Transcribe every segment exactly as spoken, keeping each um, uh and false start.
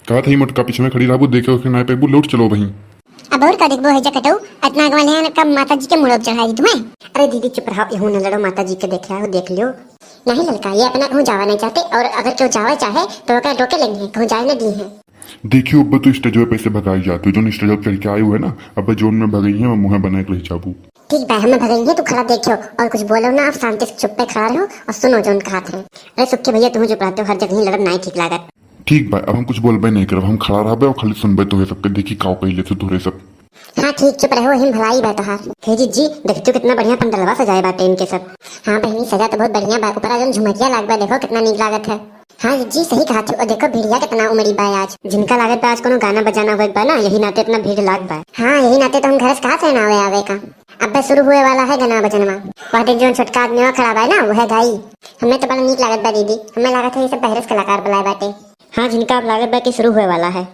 कहत हई मोटका पीछे में खड़ी रहबू, देखे ओखे नाय पैबू, लौट चलो वहीं। अब और का देखबो है जकटऊ, इतना आगे वाले हैं, कब माता जी के मुड़ब चढ़ाई तुम्हें। अरे दीदी चुप रहो, यहू न लड़ो, माता जी के देख रहा हो, देख लियो। नहीं ललका, ये अपना कहूँ जावा नहीं चाहते, और अगर क्यों जावा चाहे तो ओकरा रोके लेंगे, कहूँ जाए न दी है। देखियो, अब तो स्टेजवा पे से भगाई जात हो, जोन स्टेजवा पे चढ़ के आए हुए ना, अब जोन में भगई है, मैं मुँह बना के रह जाबू। ठीक बा, हमें भगई है, तू खड़ा देखियो और कुछ बोलो ना, आप शांति से चुप पे खड़ा रहो और सुनो जोन कहत है। अरे सुखे भैया, तुम चुप रहते हो, हर जगह ही लड़ब नाई ठीक लागत। ठीक बा, अब हम कुछ बोलबे नहीं करब, हम खड़ा रहबे और खाली सुनबे तोहे सबके, देखी काव कही लेते तोहरे सब। हाँ ठीक, चुप रहो, हिम भलाई बा तोहार। हे जीजी, देखते हो कितना बढ़िया पंडलवा सजाए बाटे इनके सब। हाँ बहनी, सजा तो बहुत बढ़िया बा, ऊपर जोन झुमरिया लाग बा, देखो कितना नीक लागत है। हाँ जीजी, सही कहा थी, और देखो भिड़िया कितना उमड़ी बा आज। जिनका लागत बा आज कोनो गाना बजाना होए बा ना, यही नाते इतना भीड़ लाग बा। हाँ, यही नाते तो हम घर से कहा से ना आवे, आवे का। अब बस शुरू हुए वाला है गाना बजनवा। वह दिन जोन छोटका आदमी वहाँ खड़ा बा ना, वह गाई। हमें तो बड़ा नीक लागत बा दीदी, हमें लागत है ये सब बहरे से कलाकार बुलाए बाटे। हाँ, जिनका अब लागत बा कि शुरू हुए वाला है।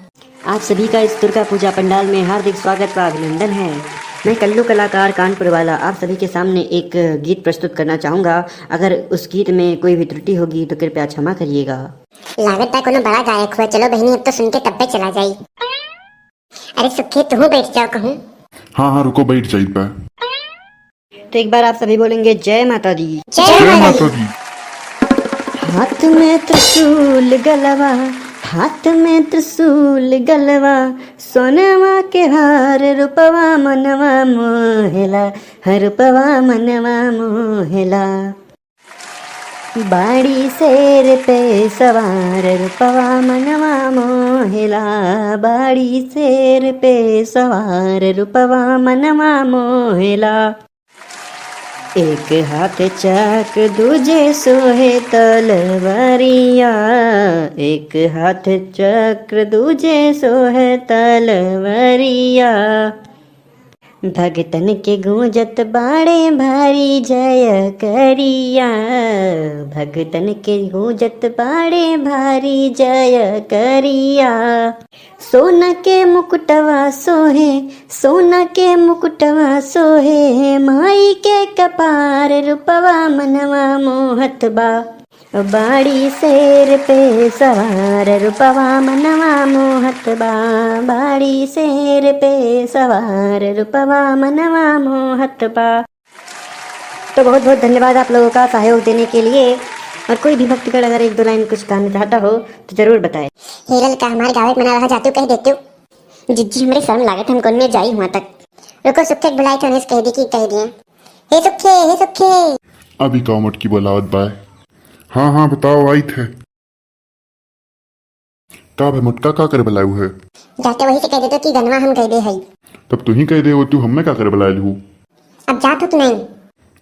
आप सभी का इस दुर्गा पूजा पंडाल में हार्दिक स्वागत व अभिनंदन है। मैं कल्लू कलाकार कानपुर वाला आप सभी के सामने एक गीत प्रस्तुत करना चाहूँगा। अगर उस गीत में कोई भी त्रुटि होगी तो कृपया क्षमा करिएगा। लागत बा कोनो बड़ा गायक हुआ। चलो बहनी, अब तो सुन के तब्बे चला जाई। अरे सुखे, तुहू बैठ जाओ कहूँ। हाँ, हाँ, रुको, बैठ जाइत बा। तो एक बार आप सभी बोलेंगे, जय माता दी। जय जय माता माता दी। दी। हाथ में त्रिशूल गलवा, हाथ में त्रिशूल गलवा, सोनवा के हार रूपवा मनवा मोहेला, हर रूपवा मनवा मोहेला। बाड़ी शेर पे सवार रूपवा मनवा मोहेला, बाड़ी शेर पे सवार रूपवा मनवा मोहेला। एक हाथ चक्र दूजे सोहे तलवारिया, एक हाथ चक्र दूजे सोहे तलवारिया। भगतन के गूंजत बाड़े भारी जय करिया, भगतन के गूंजत बाड़े भारी जय करिया। सोना के मुकुटवा सोहे, सोना के मुकुटवा सोहे, माई के कपार रूपवा मनवा मोहत बा। बाड़ी शेर पे सवार रूपवा मनवा मोहत बा, बाड़ी शेर पे सवार रूपवा मनवा मोहत बा। तो बहुत बहुत धन्यवाद आप लोगों का सहयोग देने के लिए। और कोई भी भक्तगण अगर एक दो लाइन कुछ कहना चाहता हो तो जरूर बताए। हे ललका, हमारे गावे के मना रहा जातू कह देतू। जिज्जी, हमरे शर्म लागत, हम कौन में जाई हुआ तक। रुको, सुखे के बुलाई थे, उन्हें से कह दी कि कह दिए, "हे सुखे, हे सुखे।" अभी का मोटकी बोलावत बाय? हाँ, हाँ, बताओ, आई थे। का भाई मोटका, का करे बुलायु है? जाते वही से कह देते कि गनवा हम गए दे हई। तब तू ही कह दे हो, तू हमें का करे बुलाए लू? अब जात हो कि नहीं?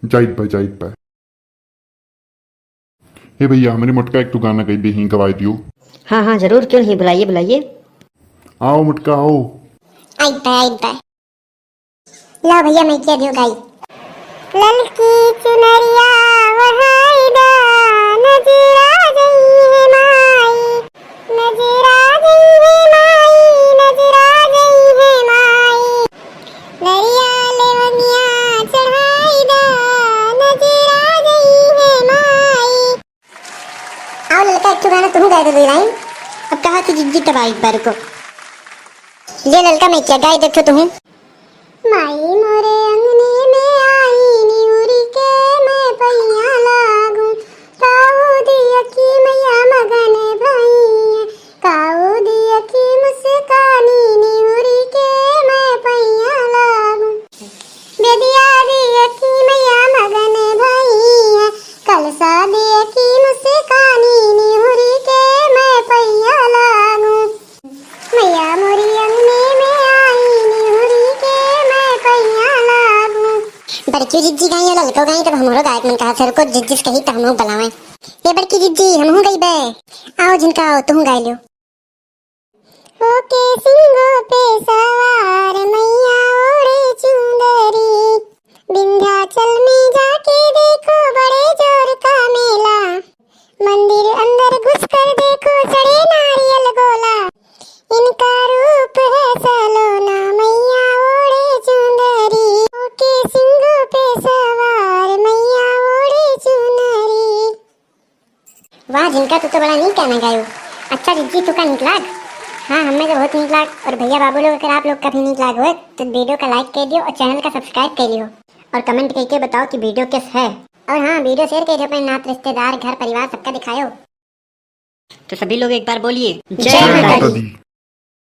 जाइत बा, जाइत बा। हे भैया, हमरे मोटका एक ठो गाना कह दे ही, गवाई दियो। हाँ, हाँ, जरूर, क्यों नहीं, बुलाइए, बुलाइए। आओ मोटका, आओ। आइत बा, आइत बा। ला भैया, मैं क्या दियो गाई। ललकी चुनरिया ओढ़ाई दा, नजरा जई है माई, नजरा जई है माई, नजरा जई है माई। नरिया लेवनिया चढ़ाई दा, नजरा जई है माई। आओ ललका, एक ठो गाना तुहू गाए दे दो लाइन। अब कहा थी जिज्जी तब आई एक बार को। ले ललका, मैं क्या गाए दे तू? माई मोरे अंगने में आई, निहुरी के मैं पैया लागू। काऊ दिया की मैया मगन भई, काऊ दिया की मुस्कानी, निहुरी के मैं पैया लागू। बेदिया दिया की मैया मगन भई, कलसा दिया की मुस्कानी, निहुरी के मैं पैया लागू। मैया मोरी अंगने में आई, निहुरी के मैं पैया लागू। बड़की जिज्जी गाई और ललको गाई, तब हमरो गायक मन कहा फिर को जिज्जी से कही तो हमहू बुलावे। ये बड़की जिज्जी, हमहू गई बे। आओ झिनका आओ, तुहू गाई लो। होके सिंगो पे सवार मैया ओढ़े चुंदरी, विंध्याचल में जाके देखो बड़े जोर का मेला। मंदिर अंदर घुसकर देखो, सड़े नारियल गोला। इनका रूप है सलोना, मैया ओढ़े चुंदरी। ओके सिंगो पे सवार, मैया ओढ़े चुनरी। वाह झिनका, तू तो बड़ा नीक गाना गायो। अच्छा जिज्जी, तू का नीक लाग? हाँ, हमें तो बहुत नीक लाग, और भैया बाबू लोग, अगर आप लोग का भी नीक लाग होए, तो video का like कर दियो और channel का subscribe कर लियो, और comment करके बताओ कि video कैस है। और हाँ, video share कर दियो अपने नात रिश्तेदार, घर परिवार, सबका दिखायो। तो सभी लोग एक बार बोलिए, जय जय माता माता दी। दी।